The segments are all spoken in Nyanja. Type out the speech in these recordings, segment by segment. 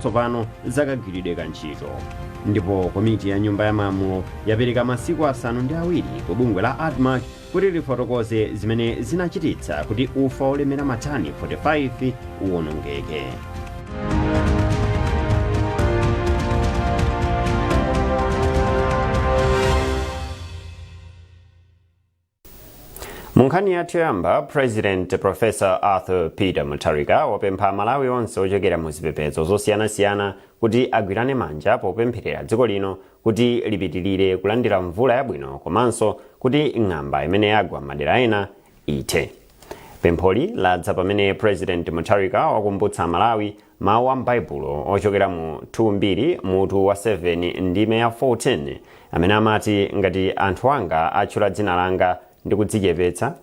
zatsopano zakagwiridwe ka ntchito. Ndipo komiti ya Nyumba ya Malamulo yapereka masiku 7 ku bungwe la ADMARC kuti lifotokoze zimene zinachititsa kuti ufa olemera matani 45 uwonongeke. Mu nkhani yathu yoyamba, President Professor Arthur Peter Mutharika wapempha Malawi onse ochokera mu zipembedzo zosiyanasiyana kuti agwirane manja popempherera dziko lino kuti lipitilire kulandira mvula yabwino komanso kuti ng'amba imene yagwa m'madera ena ithe. Pempholi ladza pamene President Mutharika wakumbutsa Amalawi mawu a m'Baibulo ochokera mu 2 Mbiri mutu wa 7 ndime ya 14 amene amati ngati anthu anga atchula dzina langa ndi kudzichepetsa,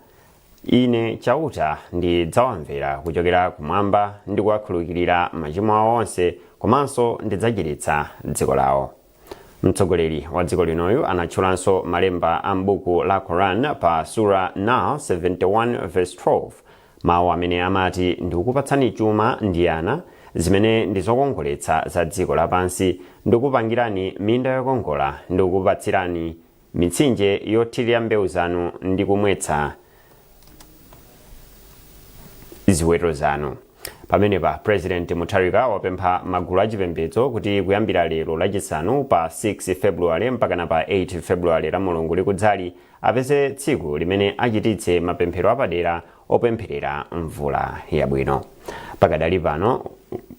Ine Chauta ndidzawamvera kuchokera kumwamba ndi kuwakhululukira machimo awo onse komanso ndidzachiritsa dziko lawo. Mtsogoleri wa dziko linoyu anatchulanso malemba a m'buku la Quran pa Surah Nahl 71 verse 12, mawu amene amati ndikukupatsani chuma ndi ana, zimene ndi zokongoletsa za dziko lapansi, ndikukupangirani minda yokongola, ndikukupatsirani mitsinje yothirira mbewu zanu ndi kumwetsa ziweto zanu. Pamenepa President Mutharika wapempha magulu achipembedzo kuti kuyambira lero Lachisanu pa 6 February mpakana pa 8 February la Mulungu likudzali apeze tsiku limene achititse mapemphero apadera opempherera mvula yabwino. Pakadali pano,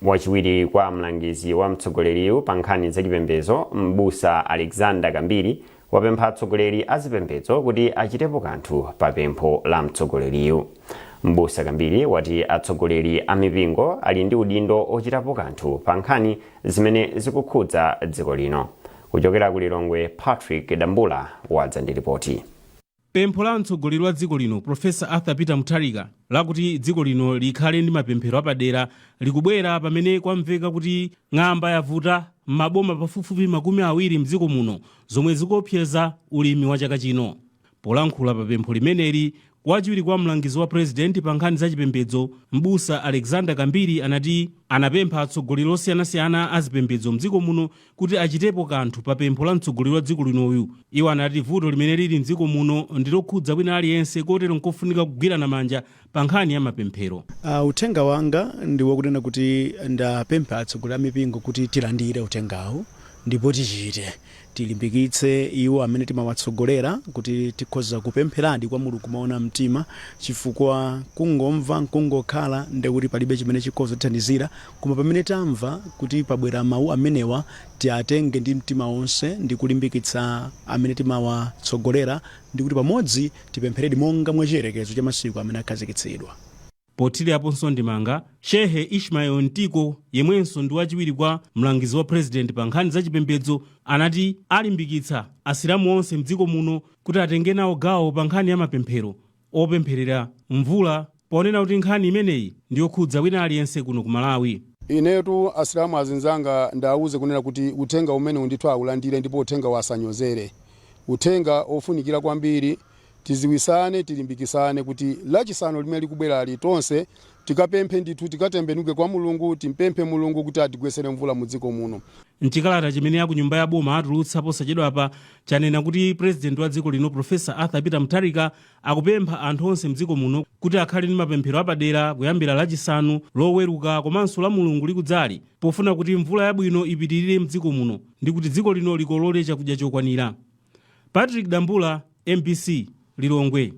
wachiwiri kwa mlangizi wa mtsogoleriyu pa nkhani zachipembedzo, M'busa Alexander Kambiri, wapempha atsogoleri a zipembedzo kuti achitepo kanthu pa pempho la mtsogoleriyu. M'busa Kambiri wati atsogoleri a mipingo ali ndi udindo ochitapo kanthu pa nkhani zimene zikukhudza dziko lino. Kuchokera ku Lilongwe, Patrick Dambula wadza ndi ripoti. Pempho la mtsogoleri wa dziko lino Professor Arthur Peter Mutharika lakuti dziko lino likhale ndi mapemphero apadera likubwera pamene kwamveka kuti ng'amba yavuta m'maboma pafupifupi 20 mdziko muno zomwe zikuopseza ulimi wa chaka chino. Polankhula pa pempho limeneli, wachiwiri kwa mlangizi wa purezidenti pa nkhani za chipembedzo, M'busa Alexander Kambiri anati anapempha atsogoleri osiyanasiyana a zipembedzo mdziko muno kuti achitepo kanthu pa pempho la mtsogoleri wa dziko linoyu. Iwo anati vuto limene lili mdziko muno ndi lokhudza wina aliyense kotero nkofunika kugwirana manja pa nkhani ya mapemphero. Uthenga wanga ndi wakunena kuti ndapempha atsogoleri a mipingo kuti tilandire uthengawu ndipo tichite. Tilimbikitse iwo amene timawatsogolera kuti tikhoza kupempheradi kwa Mulungu moona mtima chifukwa kungomva nkungokhala ndekuti palibe chimene chikhoza kutithandizira koma pamene tamva kuti pabwera mawu amenewa tiatenge ndi mtima wonse ndi kulimbikitsa amene timawatsogolera ndi kuti pamodzi tipempheredi monga mwa chiyerekezo cha masiku amene akhazikitsidwa. Pothiraponso ndemanga, Shehe Ishmael Mtiko yemwenso ndi wachiwiri kwa mlangizi wa purezidenti pa nkhani za chipembedzo anati alimbikitsa Asilamu onse mdziko muno kuti atenge nawo gawo pa nkhani ya mapemphero opempherera mvula ponena kuti nkhani imeneyi ndi yokhudza wina aliyense kuno ku Malawi. Inetu Asilamu azinzanga ndawauze kunena kuti uthenga umenewu ndithu aulandire ndipo uthengawu asanyozere. Uthenga ofunikira kwambiri. Tiziwisane, tilimbikisane kuti Lachisanu limene likubwerali tonse tikapemphe ndithu, tikatembenuke kwa Mulungu, timpemphe Mulungu kuti atigwetsere mvula mu dziko muno. Mchikalata chimene aku nyumba ya boma atulutsa posachedwapa chanena kuti President wa dziko lino Professor Arthur Peter Mutharika akupempha anthu onse mdziko muno kuti akhale ndi mapemphero apadera kuyambira Lachisanu, Loweruka komanso la Mulungu likudzali pofuna kuti mvula yabwino ipitirire mdziko muno ndi kuti dziko lino likolole chakudya chokwanira. Patrick Dambula, mbc, Lilongwe.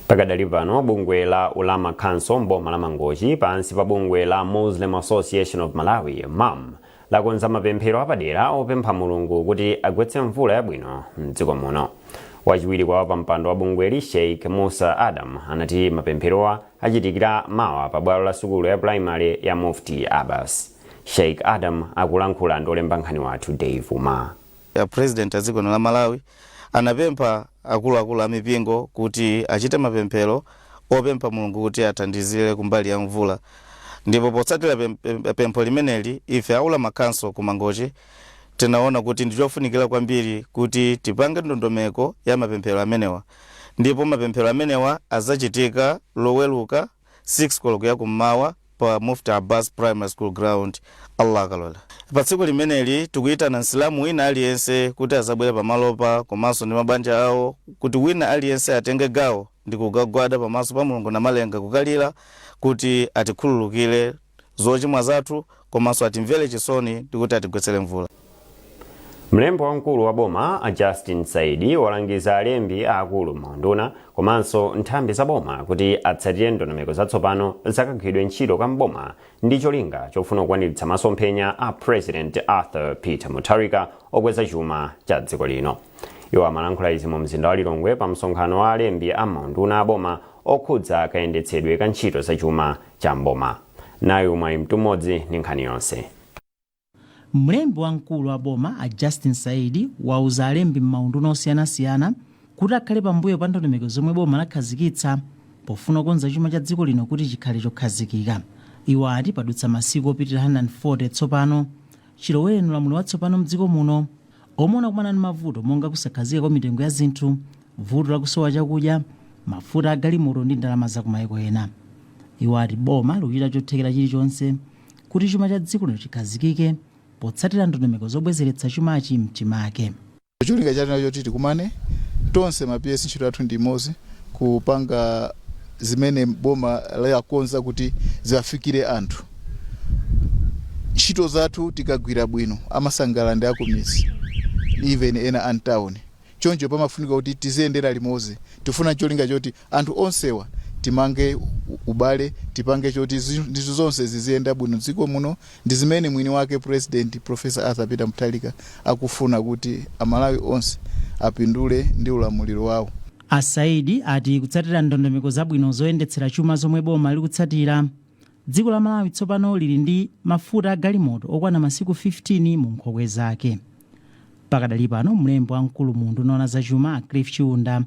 Pakadali pano, bungwe la Ulama Council m'boma la Mangochi pansi pa bungwe la Muslim Association of Malawi, MAM, lakonza mapemphero apadera opempha Mulungu kuti agwetse mvula yabwino mdziko muno. Wachiwiri kwa wapampando wa bungweli, Sheikh Musa Adam, anati mapempherowa achitikira mawa pa bwalo la sukulu ya primary ya Mufti Abbas. Sheikh Adam akulankhula ndi olemba nkhani wathu Dave Umar. A President a dziko lino la Malawi anapempha akuluakulu a mipingo kuti achite mapemphero opempha Mulungu kuti athandizire kumbali ya mvula ndipo potsatira pempho limeneli ife a Ulama Council ku Mangochi tinaona kuti ndichofunikira kwambiri kuti tipange ndondomeko ya mapemphero amenewa ndipo mapemphero amenewa azachitika Loweruka 6 koloko ya kummawa Pa Mufti Abbas Primary School ground, Allah akalola. Pa tsiku limeneli tikuyitana Msilamu wina aliyense kuti azabwere pamalopa komanso ndi mabanja awo, kuti wina aliyense atenge gawo ndi kukagwada pamaso pa Mulungu Namalenga, kukalira kuti atikhululukire zochimwa zathu komanso atimvere chisoni ndi kuti atigwetsere mvula. Mlembi wamkulu wa boma a Justin Saidi walangiza alembi aakulu m'maunduna komanso nthambi za boma kuti atsatire ndondomeko zatsopano zakagwiridwe ntchito ka mboma ndi cholinga chofuna kukwaniritsa masomphenya a President Arthur Peter Mutharika okweza chuma cha dziko lino. Iwo amalankhula izi mu mzinda wa Lilongwe pa msonkhano wa alembi a maunduna a boma okhudza kayendetsedwe ka ntchito zachuma cha mboma. Nayo Mwayi Mtumodzi ndi nkhani yonse. Mlembi wamkulu wa boma a Justin Saidi wauza alembi m'maunduna osiyanasiyana kuti akhale pambuyo pa ndondomeko zomwe boma lakhazikitsa pofuna kukonza chuma cha dziko lino kuti chikhale chokhazikika. Iwo ati padutsa masiku opitirira 140 tsopano chilowereni ulamuliro watsopano mdziko muno, omwe unakumana ndi mavuto monga kusakhazika kwa mitengo ya zinthu, vuto lakusowa chakudya, mafuta agalimoto ndi ndalama zakumayiko ena. Iwo ati boma likuchita chothekera chilichonse kuti chuma cha dziko lino chikhazikike potsatira ndondomeko zobwezeretsa chumachi mchimake. Cholinga chathu choti tikumane tonse ma PS, ntchito yathu ndi imodzi, kupanga zimene boma lakonza kuti ziwafikire anthu. Ntchito zathu tikagwira bwino, amasangalala ndi akumidzi, even ena antawuni. Choncho pamafunika kuti tiziyendera limodzi. Tifuna cholinga choti anthu onsewa timange ubale, tipange choti zinthu zonse ziziyenda bwino dziko muno, ndi zimene mwini wake President Professor Arthur Peter Mutharika akufuna, kuti Amalawi onse apindule ndi ulamuliro wawo. Asaidi ati kutsatira ndondomeko zabwino zoyendetsera chuma zomwe boma likutsatira, dziko la Malawi tsopano lili ndi mafuta agalimoto okwana masiku 15 mu nkhokwe zake. Pakadali pano, mlembi wamkulu mu unduna wa zachuma Cliff Chiunda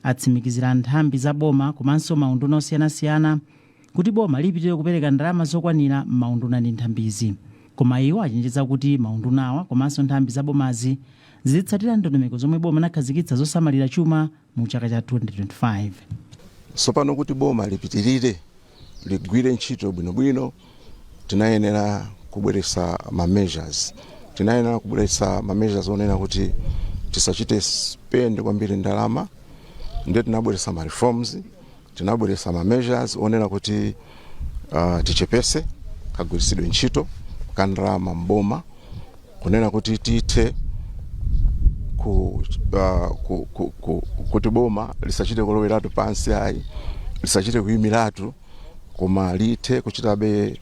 atsimikizira nthambi za boma komanso maunduna osiyanasiyana kuti boma lipitirire kupereka ndalama zokwanira m'maunduna ndi nthambizi, koma iwo achenjeza kuti maundunawa komanso nthambi za bomazi zizitsatira ndondomeko zomwe boma linakhazikitsa zosamalira chuma mu chaka cha 2025. Tsopano kuti boma lipitirire ligwire ntchito bwinobwino, tinayenera kubweretsa ma measures, tinayenera kubweretsa ma measures onena kuti tisachite spend kwambiri ndalama. Ndiye tinabweretsa ma reforms, tinabweretsa ma measures onena kuti tichepese kagwiritsidwe ntchito ka ndalama mboma, kunena kuti tithe kuti boma lisachite kuloweratu pansi ayi, lisachite kuyimiratu, koma lithe kuchitabe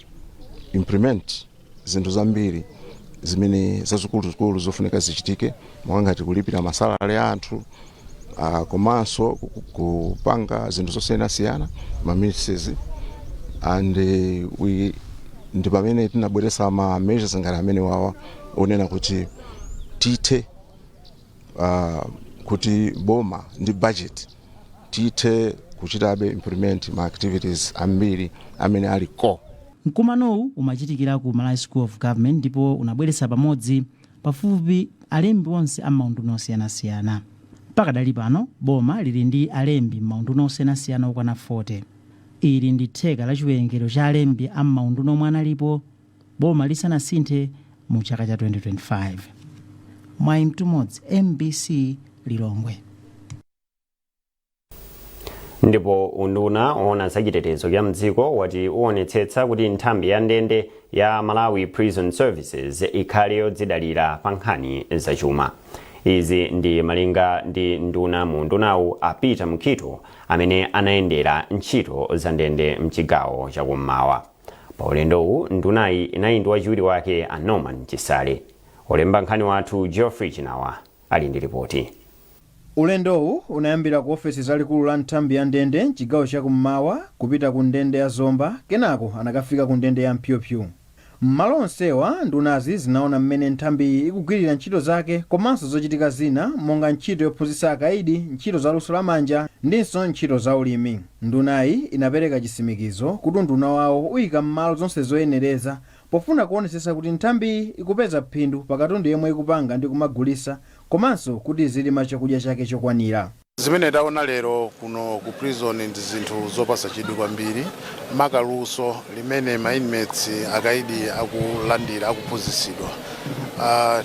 implement zinthu zambiri zimene zazikuluzikulu zofunika zichitike, monga ngati kulipira ma salary a anthu, komanso kupanga zinthu zosiyanasiyana ma ministries. And we ndi pamene tinabweretsa ma measures ngati amene wawa onena kuti tithe kuti boma ndi budget tithe kuchitabe implement ma activities ambiri amene ali core. Mkumanowu umachitikira ku Malawi School of Government ndipo unabweretsa pamodzi pafupifupi alembi onse a maunduna osiyanasiyana. Pakadali pano boma lili ndi alembi m'maunduna osiyanasiyana okwana 40. Ili ndi theka la chiwerengero cha alembi a m'maunduna omwe analipo boma lisanasinthe mu chaka cha 2025. Mwayi Mtumodzi, MBC, Lilongwe. Ndipo unduna woona zachitetezo cha mdziko wati uonetsetsa kuti nthambi ya ndende ya Malawi Prison Services ikhale yodzidalira pa nkhani zachuma. Izi ndi malinga ndi nduna mu undunawu a Peter Mukhito, amene anayendera ntchito za ndende mchigawo chakummawa. Pa ulendowu ndunayi inali ndi wachiwiri wake a Norman Chisale. Olemba nkhani wathu Geoffrey Chinawa ali ndi ripoti. Ulendowu unayambira ku ofesi zalikulu la nthambi ya ndende mchigawo chakummawa, kupita ku ndende ya Zomba, kenako anakafika ku ndende ya Mphyuphy. M'malo onsewa ndunazi zinaona mmene nthambiyi ikugwirira ntchito zake komanso zochitika zina monga ntchito yophunzitsa akaidi ntchito za luso lamanja ndinso ntchito za ulimi. Ndunayi inapereka chitsimikizo kuti unduna wawo uyika m'malo zonse zoyenereza pofuna kuonetsetsa kuti nthambiyi ikupeza phindu pa katundu yemwe ikupanga ndi kumagulitsa, komanso kuti izilima chakudya chake chokwanira. Zimene taona lero kuno ku prison ndi zinthu zopasa chidwi kwambiri, makaluso limene ma inmates, akaidi, akulandira, akuphunzitsidwa.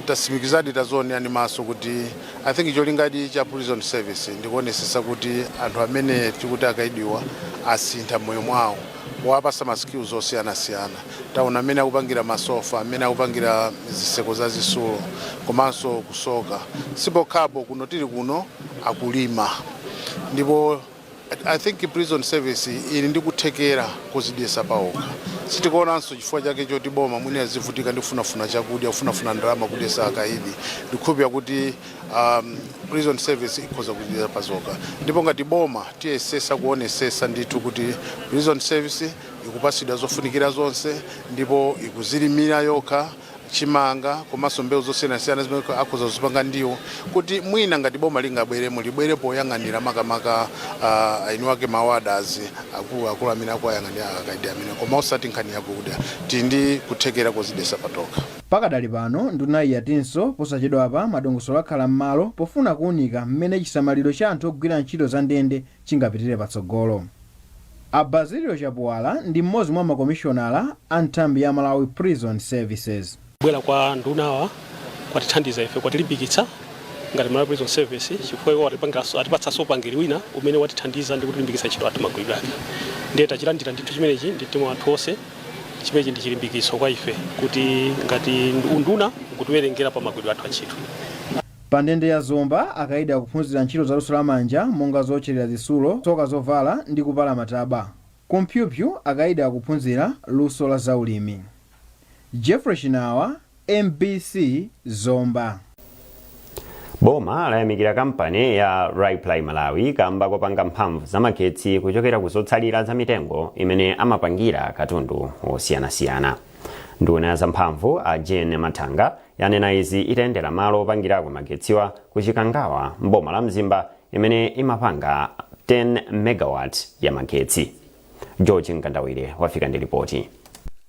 Tasimikizadi, tazionera ndi maso kuti I think cholingadi cha Prison Service ndikuonesesa kuti anthu amene tikuti akaidiwa asintha moyo mwawo wapasa ma skills osiyanasiyana. Taona amene akupangira masofa, amene akupangira zitseko za zitsulo komanso kusoka. Sipokhapo, kuno tili kuno akulima, ndipo I think Prison Service ili ndi kuthekera kuzidyesa paokha. Sitikuonanso chifukwa chake choti boma mwini azivutika ndi kufunafuna chakudya, kufunafuna ndalama kudyesa akaidi. Ndikhulupira kuti Prison Service ikhoza kudyesa pazokha, ndipo ngati boma tiyesesa kuonesesa ndithu kuti Prison Service ikupasidwa zofunikira zonse ndipo ikuzilimira yokha chimanga komanso mbewu zosiyanasiyana zimene akhoza kuzipanga ndiwo, kuti mwina ngati boma lingabweremo, libwere poyang'anira makamaka eni wake ma warders, akuluakulu amene akuyang'anira akaidi amene, koma osati nkhani yakudya. Tili ndi kuthekera kozidyesa patokha. Pakadali pano, ndunayi yatinso posachedwapa madongosolo akhala m'malo pofuna kuwunika mmene chisamaliro cha anthu ogwira ntchito za ndende chingapitire patsogolo. A Basilio Chapuwala ndi mmodzi mwa makomishonala a nthambi ya Malawi Prison Services. Kubwera kwa ndunawa kwatithandiza ife, kwatilimbikitsa ngati Malawi Prison Service, chifukwa iwo atipatsanso upangiri wina umene watithandiza ndi kutilimbikitsa ntchito athu, magwiridwe ake. Ndiye tachilandira ndithu chimenechi ndi mtima wathu wonse. Chimenechi ndi chilimbikitso kwa ife kuti ngati unduna ukutiwerengera pa magwiridwe athu a ntchito. Pa ndende ya Zomba, akaidi akuphunzira ntchito za luso lamanja monga zotcherera zitsulo, kusoka zovala ndi kupala matabwa. Ku Mphyuphy, akaidi akuphunzira luso la zaulimi. Jeffrey Chinawa, MBC, Zomba. Boma layamikira kampani ya Raiply Malawi kamba kopanga mphamvu zamagetsi kuchokera ku zotsalira za mitengo imene amapangira katundu osiyanasiyana. Nduna ya zamphamvu a Jean Mathanga yanena izi itayendera malo opangirako magetsiwa ku Chikangawa mboma la Mzimba, imene imapanga 10 megawatt ya magetsi. George Mkandawire wafika ndi ripoti.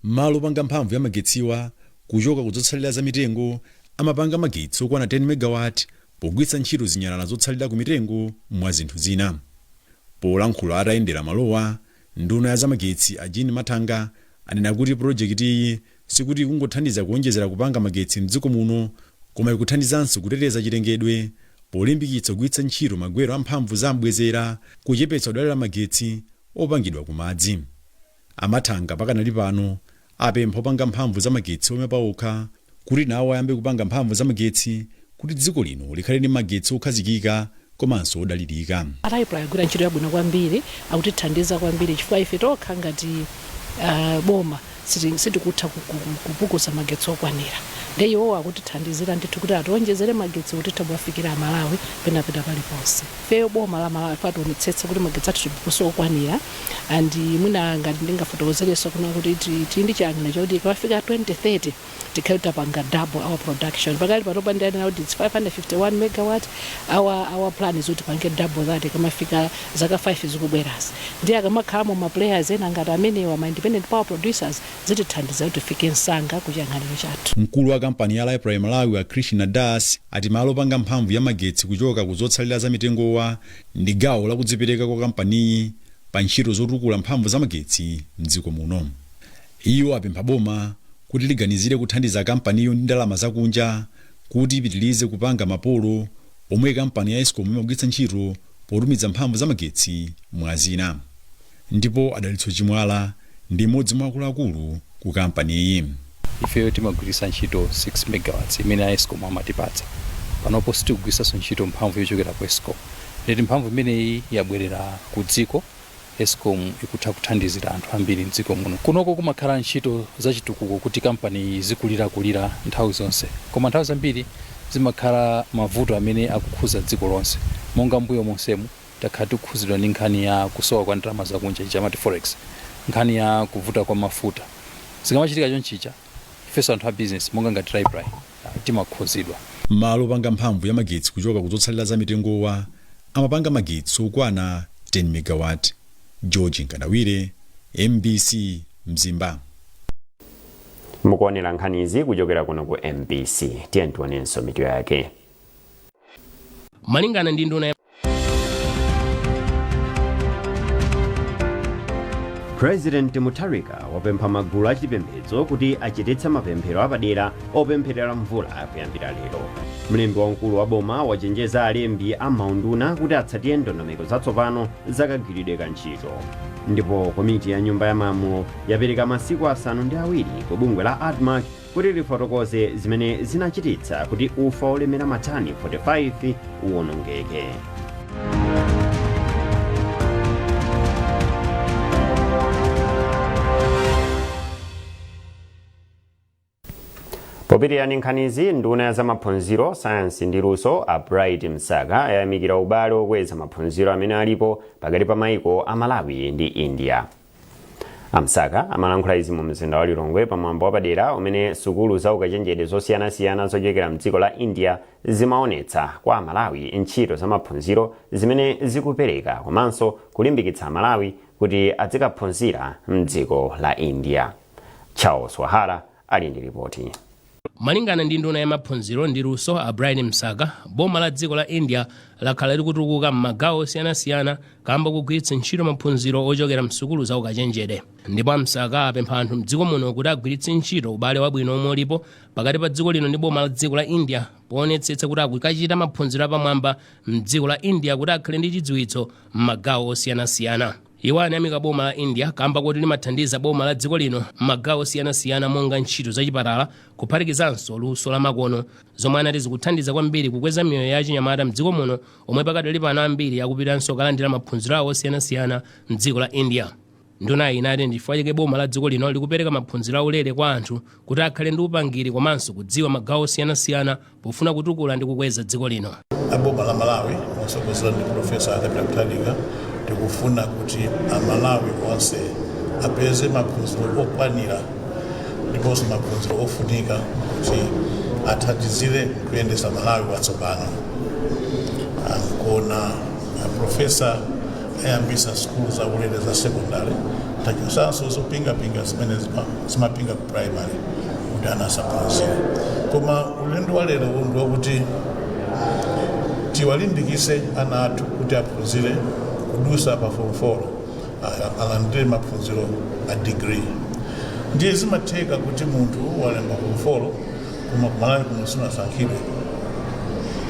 Malo opanga mphamvu ya magetsiwa kuchoka kuzotsalira za mitengo amapanga magetsi okwana 10 megawatt pogwiritsa ntchito zinyalala zotsalira ku mitengo mwa zinthu zina. Polankhula atayendera malowa, nduna ya zamagetsi a Jean Mathanga anena kuti pulojekiti iyi sikuti ikungothandiza kuonjezera kupanga magetsi mdziko muno, koma ikuthandizanso kuteteza chilengedwe polimbikitsa kugwiritsa ntchito magwero amphamvu za mbwezera, kuchepetsa kudalira magetsi opangidwa ku madzi. A Mathanga pakanali pano apempha opanga mphamvu za magetsi omwe paokha kuti nawo ayambe kupanga mphamvu za magetsi kuti dziko lino likhale ndi magetsi okhazikika komanso odalirika. A Raiply agwira ntchito yabwino kwambiri, akutithandiza kwambiri chifukwa ife tokha ngati boma sitikutha kupukusa magetsi okwanira. Ndiye iwowo akutithandizira ndithu kuti atiwonjezere magetsi kuti tithe kuwafikira Amalawi penapena paliponse. Ifeyo boma la Malawi tionetsetse kuti magetsi athu tipukuse okwanira. And mwina ngati ndingafotokozerenso kuno kuti tili ndi chiyang'aniro chakuti ikafika 2030 tikhale tapanga double our production. Pakali panopa ndiyanena kuti it's 551 megawatt. Our plan is kuti tipange double that ikamafika zaka 5 zikubwerazi. Ndiye akamakhalamo ma players ena ngati amenewa, ma independent power producers, zitithandiza kuti tifike msanga ku chiyang'aniro chathu. Mkulu wa kampani ya Raiply Malawi a Krishna Das ati malo opanga mphamvu ya magetsi kuchoka ku zotsalira za mitengowa ndi gawo lakudzipereka kwa kampaniyi pa ntchito zotukula mphamvu za magetsi mdziko muno. Iwo apempha boma kuti liganizire kuthandiza kampaniyo ndi ndalama zakunja kuti ipitirize kupanga mapolo omwe kampani ya Escom imagwiritsa ntchito potumiza mphamvu za magetsi, mwa zina. Ndipo Adalitso Chimwala ndi mmodzi mwa akuluakulu ku kampaniyi. Ifeyo timagwiritsa ntchito 6 megawatts imene a Escom amatipatsa. Panopo sitikugwiritsanso ntchito mphamvu yochokera ku Escom, nditi mphamvu imeneyi yabwerera ku dziko. Escom ikutha kuthandizira anthu ambiri mdziko muno. Kunoko kumakhala ntchito zachitukuko kuti kampani zikulirakulira nthawi zonse, koma nthawi zambiri zimakhala mavuto amene akukhuza dziko lonse. Monga mbuyo monsemu takhala tikukhuzidwa ndi nkhani ya kusowa kwa ndalama zakunja, ichi amati forex, nkhani ya kuvuta kwa mafuta. Zikamachitika chonchicha, ifenso anthu a business monga ngati Raiply timakhuzidwa. Malo opanga mphamvu ya magetsi kuchoka kuzotsalira za mitengowa amapanga magetsi okwana 10 megawatt. George Nkandawire, MBC, Mzimba. Mukuonera nkhanizi kuchokera kuno ku MBC. Tiye tionenso mitu yake. Malingana ndi nduna President Mutharika wapempha magulu achipembedzo kuti achititse mapemphero apadera opempherera mvula kuyambira lero. Mlembi wamkulu wa boma wachenjeza alembi a maunduna kuti atsatire ndondomeko zatsopano zakagwiridwe ka ntchito. Ndipo komiti ya Nyumba ya Malamulo yapereka masiku 7 ku bungwe la ADMARC kuti lifotokoze zimene zinachititsa kuti ufa olemera matani 45 uwonongeke. Popitirira nkhanizi, nduna ya zamaphunziro, sayansi ndi luso, a Bright Msaka, ayamikira ubale okweza maphunziro amene alipo pakati pa maiko a Malawi ndi India. A Msaka amalankhula izi mu mzinda wa Lilongwe pamwambo wapadera umene sukulu za ukachenjede zosiyanasiyana zochokera mdziko la India zimaonetsa kwa Amalawi ntchito za maphunziro zimene zikupereka komanso kulimbikitsa Amalawi kuti azikaphunzira mdziko la India. Charles Wahara ali ndi ripoti. Malingana ndi nduna ya maphunziro ndi luso, a Bright Msaka, boma la dziko la India lakhala likutukuka m'magawo osiyanasiyana kamba kugwiritsa ntchito maphunziro ochokera msukulu za ukachenjede. Ndipo a Msaka apempha anthu mdziko muno kuti agwiritse ntchito ubale wabwino omwe ulipo pakati pa dziko lino ndi boma la dziko la India poonetsetsa kuti akukachita maphunziro apamwamba mdziko la India kuti akhale ndi chidziwitso m'magawo osiyanasiyana. Iwo anayamika boma la India kamba kuti limathandiza boma la dziko lino m'magawo osiyanasiyana monga ntchito zachipatala, kuphatikizanso luso la makono, zomwe anati zikuthandiza kwambiri kukweza miyoyo ya achinyamata mdziko muno, omwe pakadali pano ambiri akupitanso kukalandira maphunziro awo osiyanasiyana mdziko la India. Ndunayi inati ndifukwa chake boma la dziko lino likupereka maphunziro aulere kwa anthu kuti akhale ndi upangiri komanso kudziwa magawo osiyanasiyana pofuna kutukula ndi kukweza dziko lino. Aboma la Malawi motsogozedwa ndi Professor Arthur Peter Mutharika, tikufuna kuti Amalawi onse apeze maphunziro okwanira ndiponso maphunziro ofunika kuti athandizire kuyendesa Malawi watsopano. Nkona Professor ayambisa sukulu zaulere za secondary, tachotsanso zopingapinga zimene zimapinga ku primary kuti ana asaphunzire. Koma ulendo wa lero ndi wakuti tiwalimbikise ana athu kuti aphunzire kudusa pa Form 4, alandire maphunziro a degree. Ndiye zimatheka kuti munthu walemba Form 4, koma kuMalawi kuno sunasankhidwe,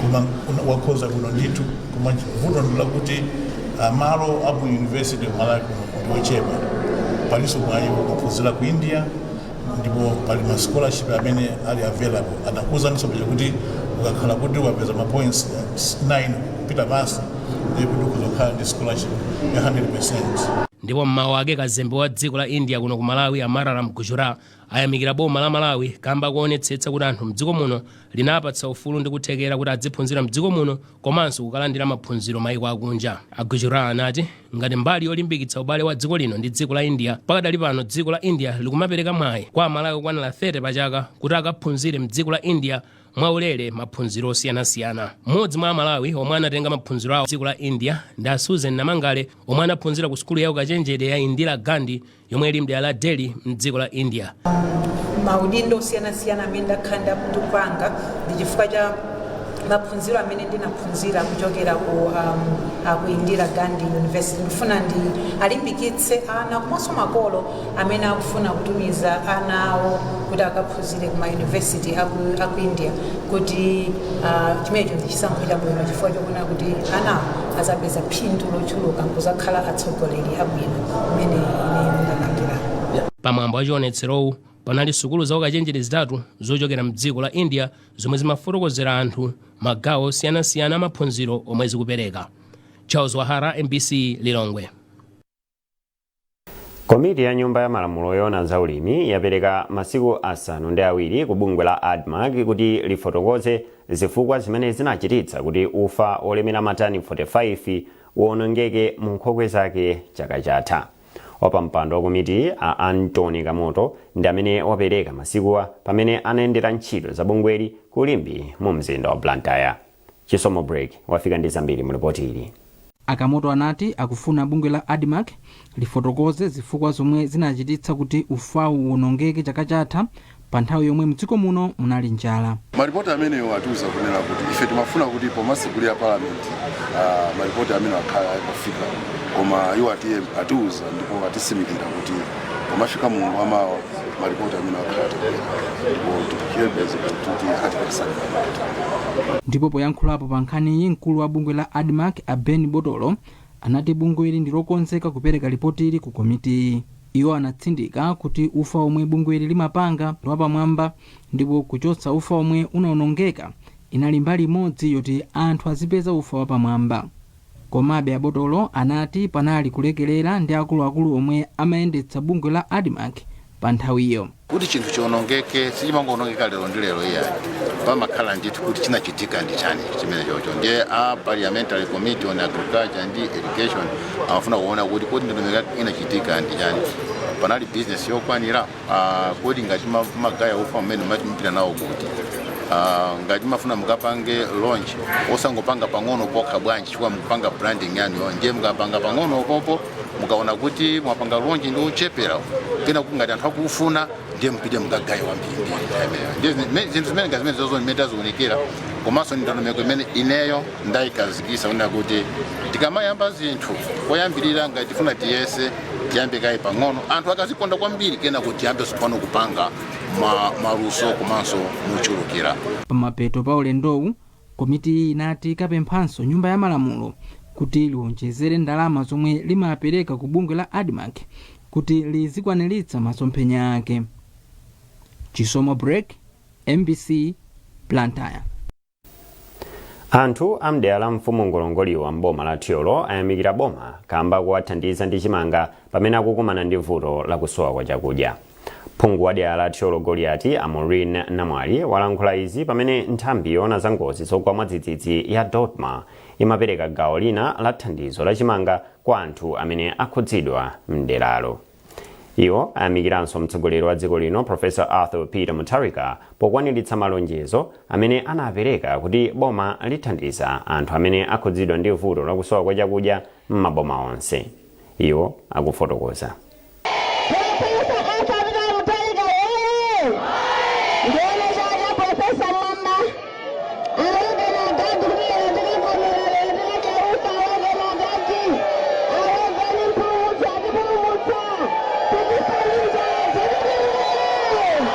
koma wakhoza kuno ndithu, koma vuto ndi lakuti malo a mu university kuMalawi kuno ndi ochepa. Palinso mwayi wokaphunzira ku India, ndipo pali ma scholarship amene ali available. Anakuwuzaninso paja kuti ukakhala kuti wapeza ma points 9 kupita pansi, ndiye kuti ukuzokhala ndi scholarship ya 100%. Ndipo mmawu ake, kazembe wa dziko la India kuno ku Malawi, Amararam Gujral, ayamikira boma la Malawi kamba kuonetsetsa kuti anthu mdziko muno linapatsa ufulu ndi kuthekera kuti adziphunzira mdziko muno komanso kukalandira maphunziro maiko akunja. A Gujral anati ngati mbali yolimbikitsa ubale wa dziko lino ndi dziko la India, pakadali pano dziko la India likumapereka mwayi kwa Amalawi okwanira 30 pachaka kuti akaphunzire mdziko la India mwaulere maphunziro osiyanasiyana. Mmodzi mwa Amalawi omwe anatenga maphunziro awo dziko la India ndi a Susan Namangale, omwe anaphunzira ku sukulu ya ukachenjede ya Indira Gandhi yomwe ili mdera la Delhi mdziko la India. Maudindo osiyanasiyana amene ndakhala ndikupanga ndi chifukwa cha maphunziro amene ndinaphunzira kuchokera ku Indira Gandhi University. Ndifuna ndi alimbikitse ana komanso makolo amene akufuna kutumiza ana awo kuti akaphunzire ku mayunivesity aku India kuti chimenecho ndi chisankho chabwino, chifukwa chokuona kuti anawo azapeza phindu lochuluka nkuzakhala atsogoleri abwino mmene ine ndapangira. Pamwambo wa chionetserowu panali sukulu za ukachenjede zitatu zochokera mdziko la India zomwe zimafotokozera anthu magawo osiyanasiyana amaphunziro omwe zikupereka. Charles Wahara, MBC, Lilongwe. Komiti ya Nyumba ya Malamulo yoona zaulimi yapereka masiku 7 ku bungwe la ADMARC kuti lifotokoze zifukwa zimene zinachititsa kuti ufa olemera matani 45 uwonongeke mu nkhokwe zake chaka chatha. Wapampando wa komiti, a Antony Kamoto, ndi amene wapereka masikuwa pamene anayendera ntchito za bungweli ku Limbe mu mzinda wa Blantyre. Chisomo Break wafika ndi zambiri mu ripoti ili. A Kamoto anati akufuna bungwe la ADMARC lifotokoze zifukwa zomwe zinachititsa kuti ufawu uwonongeke chaka chatha. Pa nthawi yomwe mdziko muno munali njala. Maripoti amenewo atiuza kunena kuti ife timafuna kuti pomatsegulira parliament maripoti amene akhala akufika, koma iwo atiuza ndipo atisimikira kuti pomafika mulungu amawa maripoti amene akhala atabwera, ndipo tikuyembekeza kuti akatipasani maripoti. Ndipo poyankhulapo pa nkhaniyi, mkulu wa bungwe la ADMARC a Ben Botolo anati bungweli ndi lokonzeka kupereka ripotili ku komitiyi. Iwo anatsindika kuti ufa omwe bungweli limapanga ndi wapamwamba, ndipo kuchotsa ufa omwe unawonongeka inali mbali imodzi yoti anthu azipeza ufa wapamwamba. Komabe abotolo anati panali kulekelera ndi akuluakulu omwe amayendetsa bungwe la ADMARC pa nthawiyo. Kuti chinthu chiwonongeke, sichimangoonongeka lero ndi lero iyayi. Pamakhala ndithu kuti chinachitika ndi chani chimene chocho. Ndiye a Parliamentary Committee on Agriculture ndi Irrigation amafuna kuona kuti kodi ndondomeko inachitika ndi chani, panali business yokwanira, kodi ngati magaya ufa mmene mati mupita nawo kuti, ngati mafuna mukapange launch, osangopanga pang'ono pokha bwanji? Chifukwa mukupanga branding yanuyo, ndiye mukapanga pang'ono popo, mukaona kuti mwapanga launch ndi uchepera, kena kuti ngati anthu akufuna, ndiye mupite mukagaye wambirimbiri nthawi imeneyo. Ndiye zinthu zimene ngati zimene zozo zimene taziunikira, komanso ndi ndondomeko imene ineyo ndayikazikisa kunena kuti tikamayamba zinthu koyambirira, ngati tifuna tiyese, tiyambe kaye pang'ono, anthu akazikonda kwambiri, kena kuti tiyambe tsopano kupanga maluso komanso muchulukira. Pamapeto pa ulendowu, komitiyi inati ikapemphanso Nyumba ya Malamulo kuti liwonjezere ndalama zomwe limapereka ku bungwe la ADMARC kuti lizikwaniritsa masomphenya ake. Chisomo Break, MBC, Blantyre. Anthu amdera la Mfumu Ngolongoliwa mboma la Thyolo ayamikira boma kamba kuwathandiza ndi chimanga pamene akukumana ndi vuto lakusowa kwa chakudya. Phungu wa dera la Thyolo Goliati a Maureen Namwali walankhula izi pamene nthambi yoona za ngozi zogwa mwadzidzidzi ya DoDMA imapereka gawo lina la thandizo la chimanga kwa anthu amene akhudzidwa mderalo. Iwo ayamikiranso mtsogoleri wa dziko lino Professor Arthur Peter Mutharika pokwaniritsa malonjezo amene anapereka kuti boma lithandiza anthu amene akhudzidwa ndi vuto lakusowa kwa chakudya m'maboma onse. Iwo akufotokoza. Professor Arthur Peter Mutharika yeye ndione chaka Professor mama arogena gadi kumene tikavomera lero tikachaufa arogena gadi arogeni mpulumutsa atipulumutsa tikufaninja tikufaninja.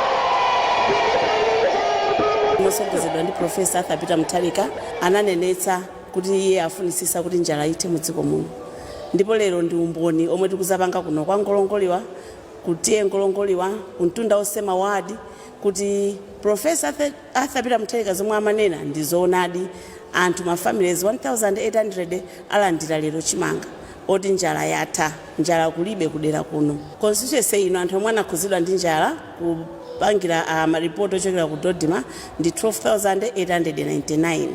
Mosogozedwa ndi Professor Arthur Peter Mutharika, ananenetsa kuti iye afunisisa kuti njala ithe mudziko muno, ndipo lero ndi umboni omwe tikuzapanga kuno kwa Ngolongoliwa, kutiye Ngolongoliwa, kumtunda osema wadi, kuti Professor Arthur Peter Mutharika zomwe amanena ndi zoonadi. Anthu ma families 1800 alandira lero chimanga oti njala yatha, njala kulibe kudera kuno. Constituency ino, anthu omwe anakhuzidwa ndi njala kupangira maripoti ochokera ku DoDMA ndi 12,899,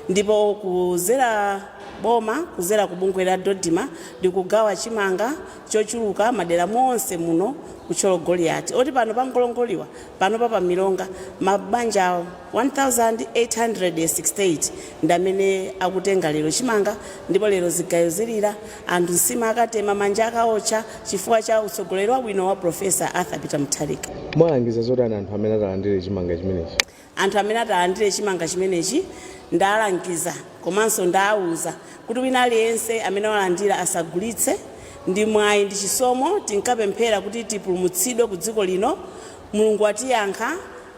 ndipo kuzera boma, kuzera ku bungwe la DoDMA, likugawa chimanga chochuluka madera monse muno kuThyolo Goliati, oti pano pa Ngolongoliwa pano pa Milonga mabanja 1868 ndi amene akutenga lero chimanga. Ndipo lero zigayo zilira, anthu nsima akatema, manja akaotcha, chifukwa cha utsogoleri wabwino wa Professor Arthur Peter Mutharika. Mwalangiza zotani anthu amene atalandire chimanga chimenechi? Anthu amene atalandire chimanga chimenechi ndalangiza komanso ndawuza kuti wina aliyense amene walandira asagulitse. Ndi mwayi ndi chisomo, tinkapemphera kuti tipulumutsidwe ku dziko lino, Mulungu watiyankha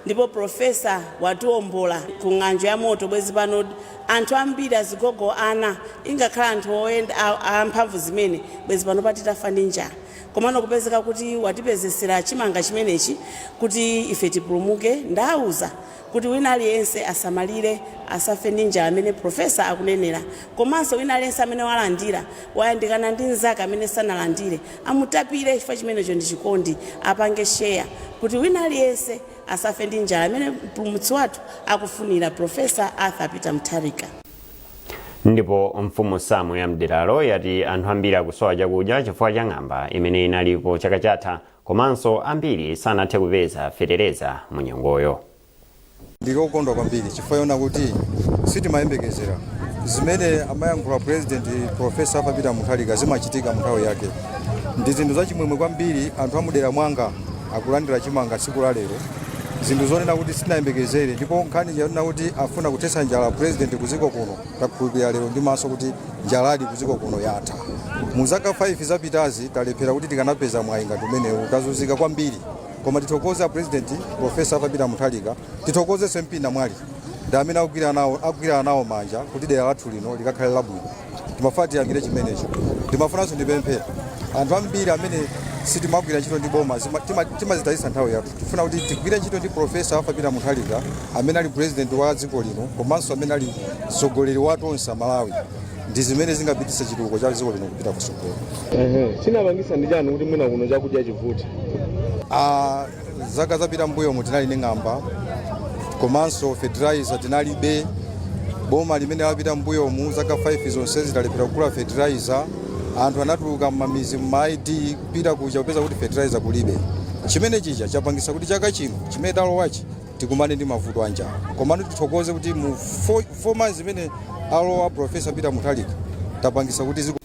ndipo Professor watiwombola ku ng'anjo ya moto. Bwezi pano anthu ambiri, azigogo, ana, ingakhala anthu oyenda amphamvu zimene, bwezi pano patitafa ndi njala. Komano kupezeka kuti watipezesera chimanga chimenechi kuti ife tipulumuke, ndawuza kuti wina aliyense asamalire asafe ndi njala amene Professor akunenera. Komanso wina aliyense amene walandira, wayandikana ndi mnzake amene sanalandire, amutapire, chifukwa chimenecho ndi chikondi, apange share kuti wina aliyense asafe ndi njala amene mpulumutsi wathu akufunira, Professor Arthur Peter Mutharika. Ndipo mfumu Samu ya mderalo yati anthu ambiri akusowa chakudya chifukwa cha ng'amba imene inalipo chaka chatha, komanso ambiri sanathe kupeza fetereza mu nyengoyo. Ndikokondwa kwambiri chifukwa yona kuti sitimayembekezera zimene amayankhula President Professor Arthur Peter Mutharika zimachitika mu nthawi yake. Ndi zinthu zachimwemwe kwambiri, anthu amudera mwanga akulandira chimanga tsiku la lero. Zinthu zonena kuti sitinayembekezere, ndipo nkhani yonena kuti afuna kuthetsa njala president kuziko kuno, takhulupirira lero ndi maso kuti njaladi kuziko kuno yatha. Mu zaka 5 zapitazi talephera kuti tikanapeza mwayi ngati umenewu, tazunzika kwambiri. Koma tithokoze president Professor Arthur Peter Mutharika, tithokozenso MP Namwali ndi amene akugwira nawo manja kuti dera lathu lino likakhale labwino. Timafuna tiyambire chimenecho. Ndimafunanso ndipemphe anthu ambiri amene sitimagwira ntchito ndi boma, timazitayisa nthawi yathu. Tifuna kuti tigwire ntchito ndi Professor Arthur Peter Mutharika amene ali president wa dziko lino komanso amene ali mtsogoleri wa tonse Amalawi, ndi zimene zingapititse chitukuko cha dziko lino kupita kutsogolo. Chinapangisa ndi chani kuti mwina kuno chakudya chivute? Ah, zaka zapita mbuyomu tinali ndi ng'amba komanso fertilizer tinalibe. Boma limene lapita mbuyomu zaka 5 zonse zitalephera kugula fertilizer. Anthu anatuluka mmamizi mma ID kupita kuja kupeza kuti fertilizer kulibe. Chimene chija chapangisa kuti chaka chino chimene talowachi tikumane ndi mavuto a njala. Komano tithokoze kuti mu 4 months imene alowa Professor Peter Mutharika tapangisa kuti ziko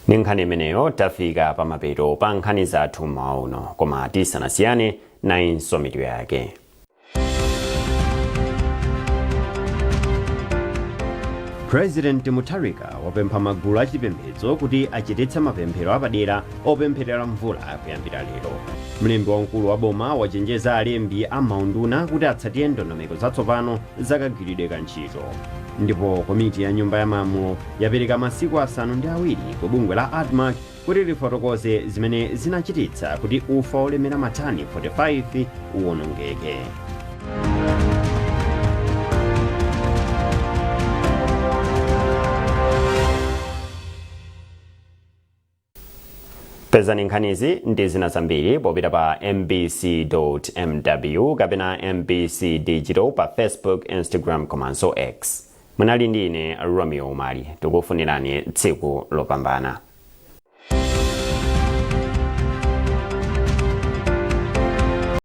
Ndi nkhani imeneyo tafika pamapeto pa nkhani zathu mmawa uno, koma tisanasiyane, nayinso mitu yake. President Mutharika wapempha magulu achipembedzo kuti achititse mapemphero apadera opempherera mvula kuyambira lero. Mlembi wamkulu wa boma wachenjeza alembi a maunduna kuti atsatire ndondomeko zatsopano zakagwiridwe ka ntchito. Ndipo komiti ya Nyumba ya Malamulo yapereka masiku 7 ku bungwe la ADMARC kuti lifotokoze zimene zinachititsa kuti ufa olemera matani 45 uwonongeke. Pezani nkhanizi ndi zina zambiri popita pa mbc.mw kapena MBC Digital pa Facebook, Instagram komanso X. Munali ndi ine Romeo Umali. Tikufunirani tsiku lopambana.